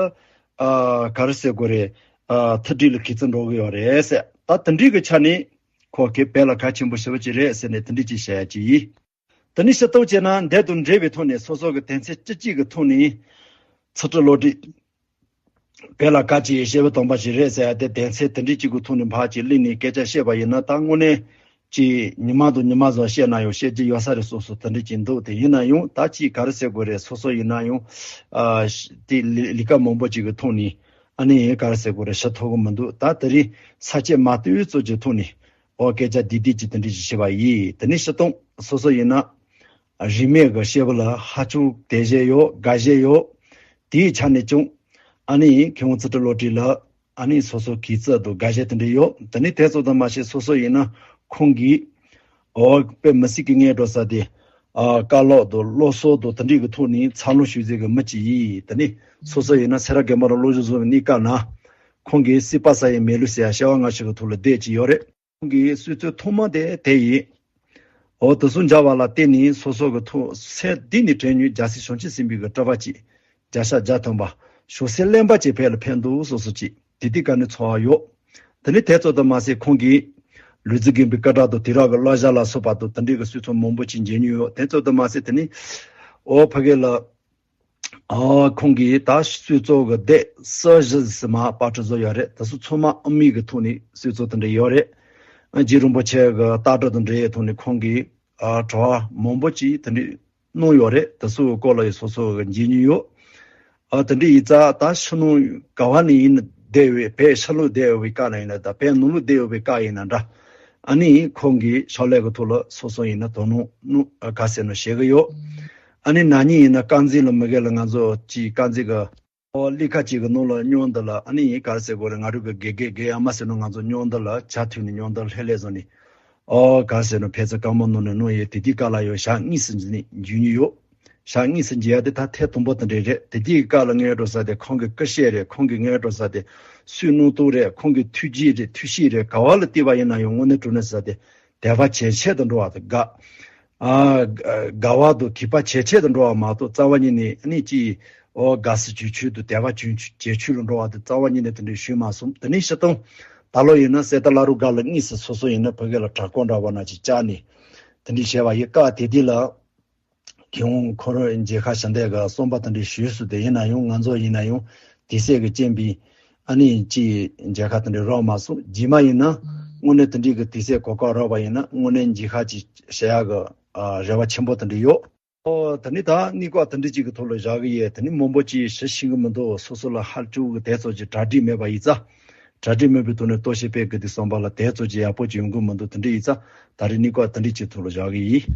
ཨ་ག་རེ་ཟེར་དགོས་རེད། ཨ་མཐུན་སྒྲིལ་ལ་གུས་བརྩི་འགྲོ་གི་ཡོད་རེད་ཟེར། ད་དེ་འདྲའི་གི་ཆ་ནས་ཁོ་གི་བོད་ལ་གལ་ཆེན་པོ་ཞེ་པོ་ཅིག་རེད་ཟེར་ནས་དེ་འདྲའི་ཅིག་བཤད་ཡ་ཅིག་ཡིན། དེ་ནས་ཕྱི་ཐོག་བྱས་ན་འདི་དང་འབྲེལ་བའི་ཐོག་ནས་སོ་སོ་གི་དོན་ཚན་བཅུ་གཅིག་གི་ཐོག་ནས་ཚུལ་ཁྲིམས་བློ་གྲོས། བོད་ལ་གལ་ཆེ་བའི་སྐྱེས་བུ་དམ་པ་ཞིག་རེད་ཟེར་ཡ་དེ་དོན་ཚན་དེ་འདྲའི་གཅིག་གི་ཐོག་ནས་ཕར་ཅིག་གླེང་ནས་སྐད་ཆ་བཤད་པ་ཡིན་ན། ད་དངོས་གནས་ཀྱི་ཉི་མ་དང་ཉི་མ་བཟང་བཤད་ན་ཡང་བཤད་རྒྱུ་ཡོད་ས་རེད་སོགས་སུ་དེ་འདྲ་ཅིག་འདུག་དེ་ཡིན་ན་ཡང་ད་ཅིག་ག་རེ་ཟེར་དགོས་རེད། སོ་སོ་ཡིན་ན་ཡང་ཨ་དེ་ལས་ཀ་མང་པོ་ཅིག་གི་ཐོག་ནས་ཨ་ནི་ག་རེ་ཟེར་དགོས་རེད། ཞུ་ཐུབ་ཀྱི་མི་འདུག་ད་དེ་རིང་ས་བཅད་མ་བཏོན་ཙམ་གྱི་ཐོག་ནས་ཨོ་སྐད་ཆ་བདེ་བདེ་ཅིག་དེ་འདྲ་ཅིག་བྱས་པ་ཡིན། དེ་ནས་སྤྱིར་བཏང་སོ་སོ་ཡིན་ན། རིས་མེད་ཀྱི་སྐྱེས་བུ་ལ་ཧ་ཅང་དད་བྱས་ཡོད། དགའ་བྱས་ཡོད། དེའི་ཆ་ནས་ཀྱང་ཨ་ནི་མཁས་དབང་ཚུལ་ཁྲིམས་བློ་གྲོས་ལ་ཨ་ནི་སོ་སོ་གུས་བརྩི་དང་དགའ་བྱས་དེ་འདྲ་ཡོད། དེ་ནི་དེ་ཙམ་དུ་མ་ཟད་སོ་སོ་ཡིན་ན་ཁོང་གིས་འོ་དཔེ་མི་སྲིད་ཀྱི་ངས་འགྲོ་ས་དེ་ཨ་བཀའ་སློབ་དང་སློབ་གསོ་དང་དེ་འདྲའི་གི་ཐོག་ནས་འཚར་ལོངས་ཞུ་མཛད་ཀྱི་མི་ཅིག་ཡིན། དེ་ནི་སོ་སོ་ཡིན་ན་སེ་ར་དགོན་པ་ལ་སློབ་སྦྱོང་བཟུང་བའི་གནས་སྐབས་ན་ཁོང་གིས་སྲིད་པ་ས་ཡི་མེ་ལུས་ཟེར་ཡ་བྱ་བ་ལྔ་ཞིག་གི་ཐོག་ལ་བསྡད་ཀྱི་ཡོད་རེད། ཁོང་གི་གསུང་ཚུལ་ཐོག་མ་དེ་དེ་ཡིན། འོ་དེ་ཚོ་མཇལ་བ་ལ་བརྟེན་ནས་སོ་སོ་གི་ཐུགས་སེམས་འདི་ནས་དྲན་མྱོང་རྒྱལ་སྲས་བྱང་ཆུབ་སེམས་དཔའི་གི་སྤྲུལ་པ་ཅིག་བརྒྱ་ཆ་བརྒྱ་ཐམ་པ་བྱང་སེམས་གླེན་པ་ཅིག་བོད་ལ་ཕེབས་འདུག་སོགས་སོགས་ཅིག་དེ་དུས་ཀ་ནས་ཚོར་བ་ཡོད། དེ་ནས་དེ་ཙམ་དུ་མ་ཟད་ཁོང་གིས་ལུས་རྩལ་རྒན་པའི་སྐད་གྲགས་དང་དུས་རབས་ཀྱི་བསླབ་བྱ་ལ་སོགས་པ་དང་དེ་འདྲའི་གི་གསུང་རྩོམ་མང་པོ་ཅིག་མཇལ་མྱོང་ཡོད། དེ་ཙམ་དུ་མ་ཟད་དེ་ནས་འོ་ཕ་གི་ལ། ཨ་ཁོང་གིས་ད་གསུང་རྩོམ་གྱི་སྡེ་སོ་བཞི་ཙམ་པར་སྐྲུན་བཟོས་ཡོད་རེད། དེ་ཚོ་ཚང་མ་དབུ་མའི་གི་ཐོག་ནས་གསུང་རྩོམ་དེ་འདྲ་ཡོད་རེད། རྗེ་རིན་པོ་ཆེ་གི་ལྟ་གྲུབ་དང་འབྲེལ་བའི་ཐོག་ནས་ཁོང་གིས་ཨ་དྲི་བ་མང་པོ་ཅིག་དེ་འདྲ་གནང་ཡོད་རེད། དེ་ཚོའི་སྐོར་ལ་ཡང་སོ་སོ་གི་མཇལ་མྱོང་ཡོད། ཨ་དེ་འདྲ་ཡིན་ཙང་ད་ཕྱི་ནང་ག་བ་ནས་ཡིན་བསྡད་ཡོད་པའི་བོད་ཕྱི་ལོགས་བསྡད་ཡོད་པའི་སྐབས་ན་ཡིན་ན་ད་བོད་ནང་ལོགས་བསྡད་ཡོད་པའི་སྐབས་ཡིན་ན་འདྲ། ཨ་ནི་ཁོང་གིས་ཕྱག་ལས་ཀྱི་ཐོག་ལ་སོ་སོ་ཡིན་ན་དོ་སྣང་གནང་ག་ཟེར་ནོ་བྱེད་ཀྱི་ཡོད། ཨ་ནི་ན་ནིང་ཡིན་ན་དཀར་མཛེས་ལ་མ་གི་ལ་ང་ཚོ་ཅིག་དཀར་མཛེས་ཀྱི་ཨོ་གླིང་ཁ་ཅིག་གི་ནང་ལ་སྙིང་འདི་ལ་ཨ་ནི་ག་རེ་ཟེར་དགོས་རེད། ང་རང་གི་དགེ་རྒན་དགེ་ཡ་མ་ཟེར་ནོ་ང་ཚོ་སྙིང་འདི་ལ་ཇ་འཐུང་ནས་སྙིང་འདི་ལ་ལྷོད་ལྷོད་བཟོས་ནས་ཨོ་ག་རེ་ཟེར་ནོ་ཕན་ཚུན་བཀའ་མོལ་གནང་ནས་གནང་ཡས་དེ་དུས་སྐབས་ལ་ཡང་ཞག་གཉིས་སུ་འཇུ་ནས་འཇུ་མྱོང་ཡོད། ཞག་གཉིས་སུ་འཇུ་ཡ་དེ་ད་ཐེངས་དང་པོ་དེ་འདྲ་རེད། དེ་དུས་སྐབས་ལ་ངས་འགྲོ་ས་དེ་ཁོང་གི་སྐུ་གཤེགས་རེད། ཁོང་གི་ངས་འགྲོ་ས་དེ་སུས་གནང་སྟངས་རེད། ཁོང་གི་ཐུགས་རྗེ་རེད། ཐུགས་གཤིས་རེད། ག་བ་ལ་བལྟས་པ་ཡིན་ན་ཡང་དངོས་གནས་དྲང་གནས་ཟེར་ས་དེ་དད་པ་ཇེ་ཆེ་དུ་འགྲོ་བ་དང་དགའ། ཨ་དགའ་བ་དང་གུས་པ་ཇེ་ཆེ་དུ་འགྲོ་བ་མ་གཏོགས་རྩ་བ་ཉིད་ནས་ཨ་ནི་ཅིག་ཨོ་དགའ་བསུ་ཇེ་ཆེ་དང་དད་པ་ཇེ་ཆེ་ཇེ་ཆེ་ལ་འགྲོ་བ་དེ་རྩ་བ་ཉིད་ནས་དེ་འདྲའི་ཞུས་མ་སོང་། དེ་ནས་སྤྱིར་བཏང་ད་ལོ་ཡིན་ན་གསེར་རྟ་བླ་རུང་སྒར་ལ་དངོས་སུ་སོ་སོ་ཡིན་ན་ཕ་གི་ལ་གྲྭ་སྐོར་འདྲ་བ་ན་ཅིག་བཅར་ནས་དེ་འདྲའི་བྱས་པ་ཡིན། སྐབས་དེ་དུས་ལ་མཁས་དབང་ཁོ་རང་མཇལ་ཁ་ཞུ་འདོད་ཀྱི་བསམ་པ་དེ་འདྲའི་ཞུས་སོང་། དེ་ཡིན་ན་ཡང་ང་ཚོ་ཡིན་ན་ཡང་དུས་ཚོད་ཀྱི་རྐྱེན་པས་ཨ་ནི་ཅིག་མཇལ་ཁ་དེ་འདྲའི་རག་མ་སོང་། རྗེས་མ་ཡིན་ན་དངོས་གནས་དེ་འདྲའི་གི་དུས་ཚོད་གོ་སྐབས་རག་པ་ཡིན་ན་དངོས་གནས་མཇལ་ཁ་ཅིག་ཞུ་ཡག་གི་ཨ་རེ་བ་ཆེན་པོ་དེ་འདྲ་ཡོད། ཨོ་ད་ནི་ད་གནས་སྐབས་དེ་འདྲ་ཅིག་གི་ཐོག་ལ་བཞག་གི་ཡོད། དེ་ནི་མང་པོ་ཅིག་ཞུ་ཤེས་ཀྱི་མི་འདུག་སོ་སོ་ལ་ཧ་ཅང་གི་དེ་ཚོ་ཅིག་གྲ་སྒྲིག་མེད་པ་ཡིན་ཙང་། གྲ་སྒྲིག་མེད་པའི་ཐོག་ནས་རྟོག་ཞིབ་སྤེལ་དགོས་དུས་བསམ་པ་ལ་དེ་ཚོ་ཅིག་ཡག་པོ་ཅིག་ཡོང་གི་མི་འདུག་དེ་འདྲ་ཡིན་ཙང་ད་རེས་གནས་སྐབས་དེ་འདྲ་ཅིག་ཐོག་ལ་བཞག་གི་ཡིན།